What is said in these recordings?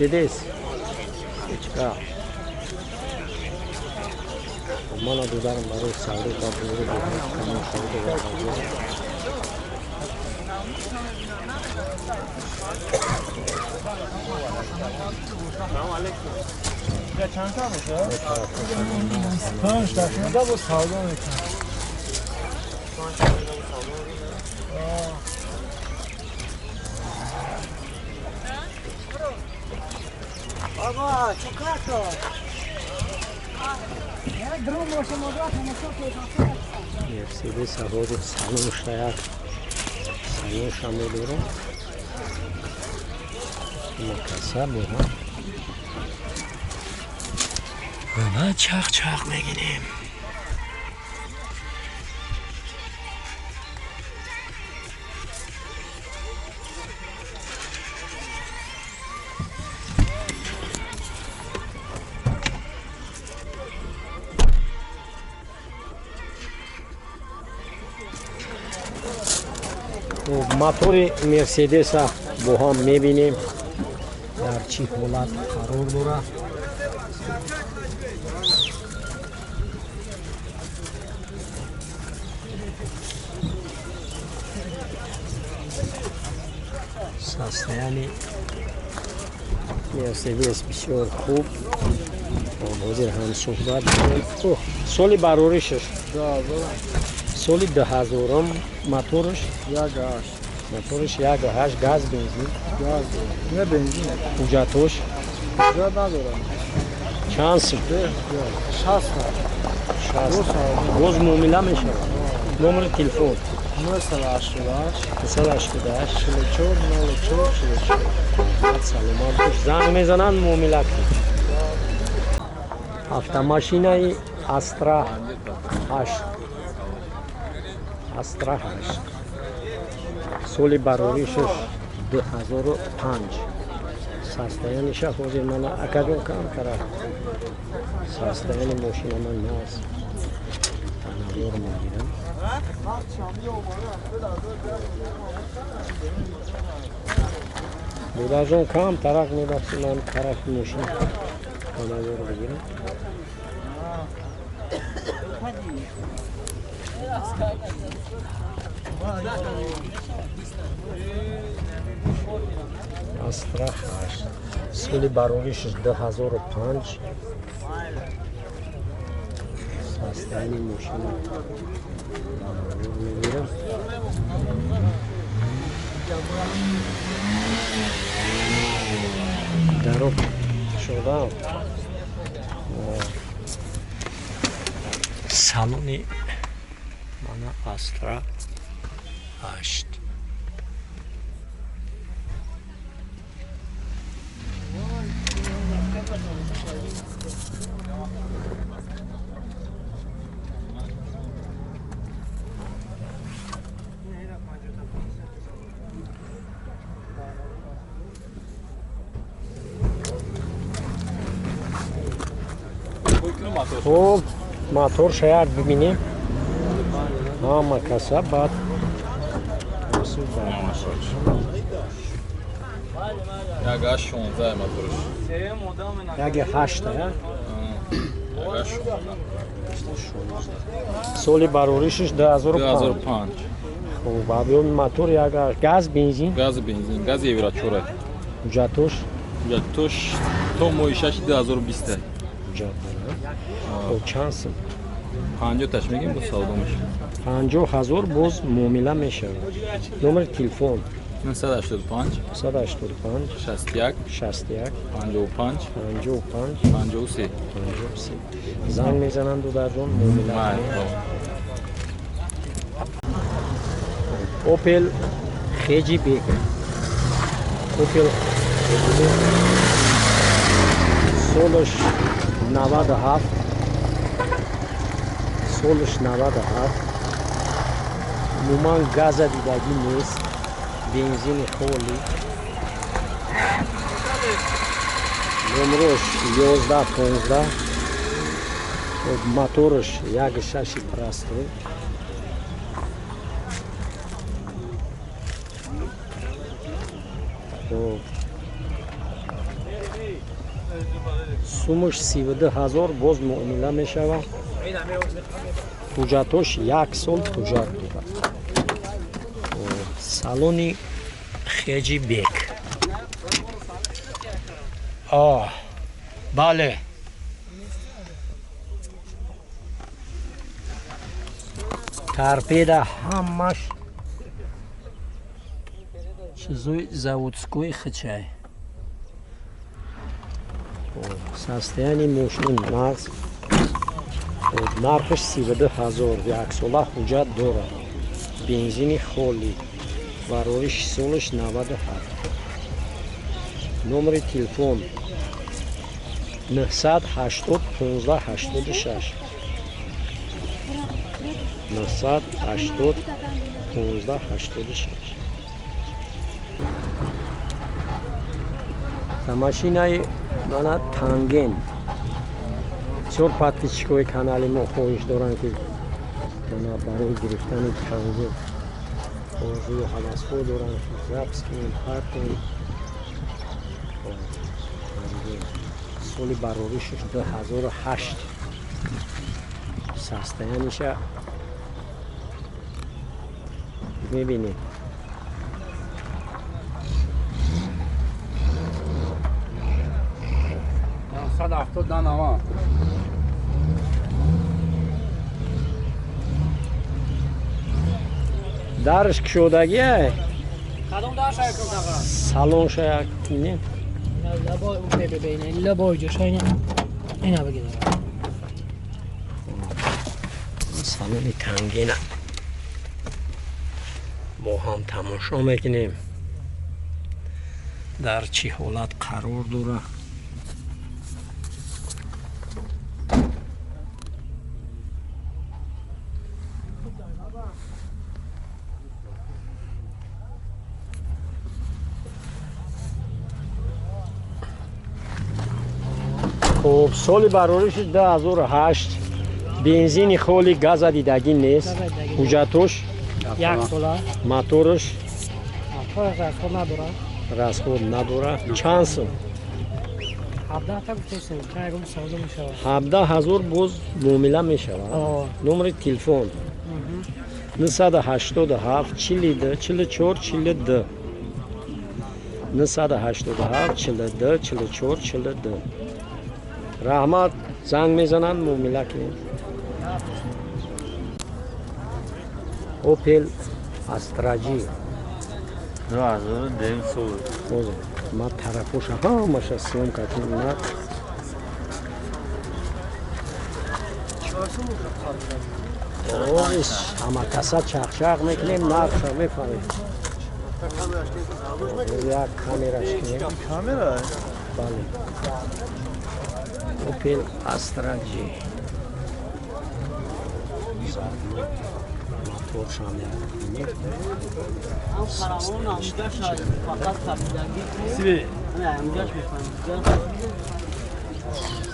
Мерседес сечка. Мана дударам барои савдо дар бозори камон хариду ва چند تا باشه؟ 5 تا با سودا میکنم. آقا چیکار تو؟ Мерседес ҳозир салон шаяк салонша медорам. Макаса буҳа. Ва чақ-чақ мегирем. Мотори Мерседеса бо ҳам мебинем дар чӣ ҳолат қарор дорад. Состояние Мерседес бисёр хуб. Ҳозир ҳам суҳбат дорем. Соли бароришаш соли 2000, мотораш 1.8. Мотораш 1.8, газ, бензин? Газ. Не бензин. Ҳуҷҷатош? Ҳуҷҷат надорам. Чанд сум? 60. 60. Боз муомила мешавад. Номери телефон? 988 988 44 04 44. Саломат бош. Занг мезананд, муомила кун. Автомашинаи Астра 8. Астра 8. Соли бароришаш 2005. Состояниша ҳозир мана акаҷон камтара. Состояни мошина ман наст. Танавор мегирам. Будаҷон кам тарақ мебахши, ман тарафи мошина танавор бигирам. Астра 8. Соли бароришаш 2005. Состояние мошина мегирам. Даро шудам. Салони мана Астра 8. Хуб, мотор шаяк бибинем. Ҳама каса баъд Як 16 моторш. Як 8, я? Соли бароришаш 2005. Хуб, объёми мотор як газ, бензин? Газ, бензин, газ Евро 4. Ҳуҷҷатош? Ҳуҷҷатош то моҳи 6 2020. Ҳуҷҷат дорад. Хуб, чанд сум? 50 таш мегим, боз савдо мешавад. 50 ҳазор боз муомила мешавад. Номери телефон? 985 985 61 61 55 55 53 53. Занг мезананд дударҷон, муомила. Opel Hatchback. Opel солаш 97, солаш 97. Умуман газа дидагӣ нест, бензини холӣ. Номрош 11 15. Мотораш 1.6 простой. Сумуш 32 ҳазор боз муомила мешавад. Ҳуҷҷатош як сол ҳуҷҷат дорад. Салони Хеҷибек. Бале. Торпеда ҳамаш чизои заводской хичай. Состояние мошин нағз. Нархаш 32 ҳазор, яксола ҳуҷҷат дорад. Бензини холӣ. Барориш солаш 97. Номери телефон 980 15 86. 980 15 86. Машинаи мана Танген. Бисёр подписчикои канали мо хоҳиш доранд, ки мана барои гирифтани Танген орзую ҳавасҳо доранд, ки запис кунем, ҳар кунем. Соли бароришаш 2008. Состояниша мебинем. Дарш кушодагиай? Кадом дарш як кунага? Салонша як не? Лабой у бебе лабой ҷошайна. Ина бигир. Салони Тангена бо ҳам тамошо мекунем. Дар чӣ ҳолат қарор дорад. Хуб, соли барориши 2008, бензини холи, газа дидагӣ нест. Ҳуҷҷатош як сола. Мотораш мотораш расход надорад. Расход надорад. Чанд сум? 17 та гуфтесем, чанд савдо мешавад. 17 ҳазор боз муомила мешавад. Номери телефон 987 42 44 42. 987 42 44 42. Раҳмат, занг мезананд, муомила кунем. Opel Astra G 2009 сол. Ма тарафоша ҳамаша съёмка кунем. Ҳама каса чақчақ мекунем, нархша мефаҳмем. Як камераш кунем. Камера? Бале. Opel Astra G. Моторшам як.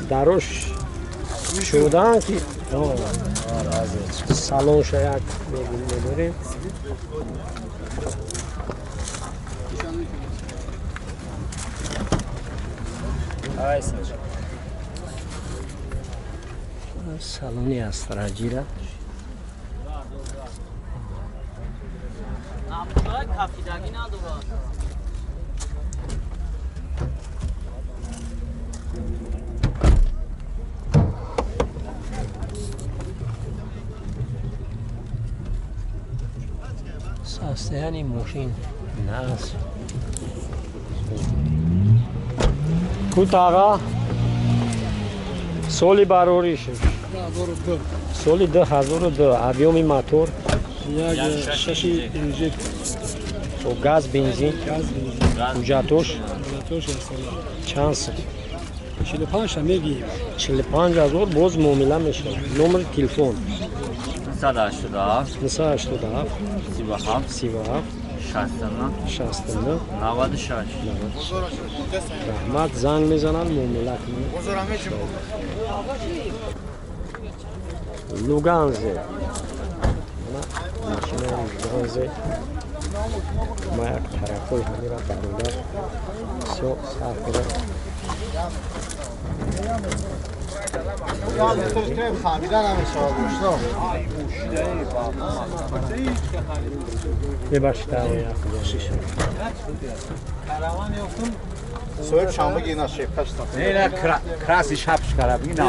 Дарош шудан ки салонша як мебарем. Салони Астра G-ра состояние мошин нас. Кутага соли барориш 2002. Соли 2002. Объёми мотор 1.6 инжектор. Газ, бензин. Ҳуҷҷатош чанд сум? 45 мегием. 45 ҳазор боз муомила мешавад. Номери телефон 987 987 37 37 69 69 96. Раҳмат, занг мезананд, муомила кунед. Луганзе. Машинаи Луганзе. Ма як тарафҳои ҳамира бародар всё сар кунам. Soyup şamı giyin aşağı kaç tane. Ne krasi şapşkara bugün ne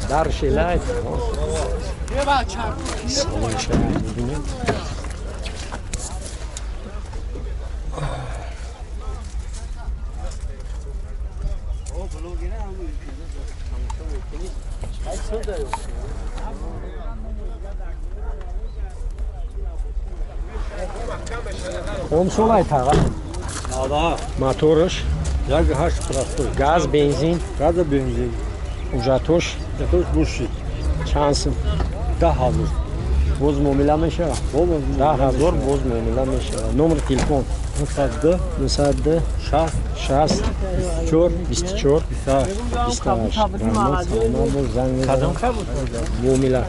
Дар шилайт. Комсолай тага. Моторш. 1.8 простой. Газ, бензин. Газа бензин. Ужатош. Ужатош буши. Чанд? 10 000. Боз муомила мешавад? 10 000 боз муомила мешавад. Номер телефон? 902 902 60 60 24 24 28. 28. Раҳмат, саломат бош, занг мезанам. Муомила.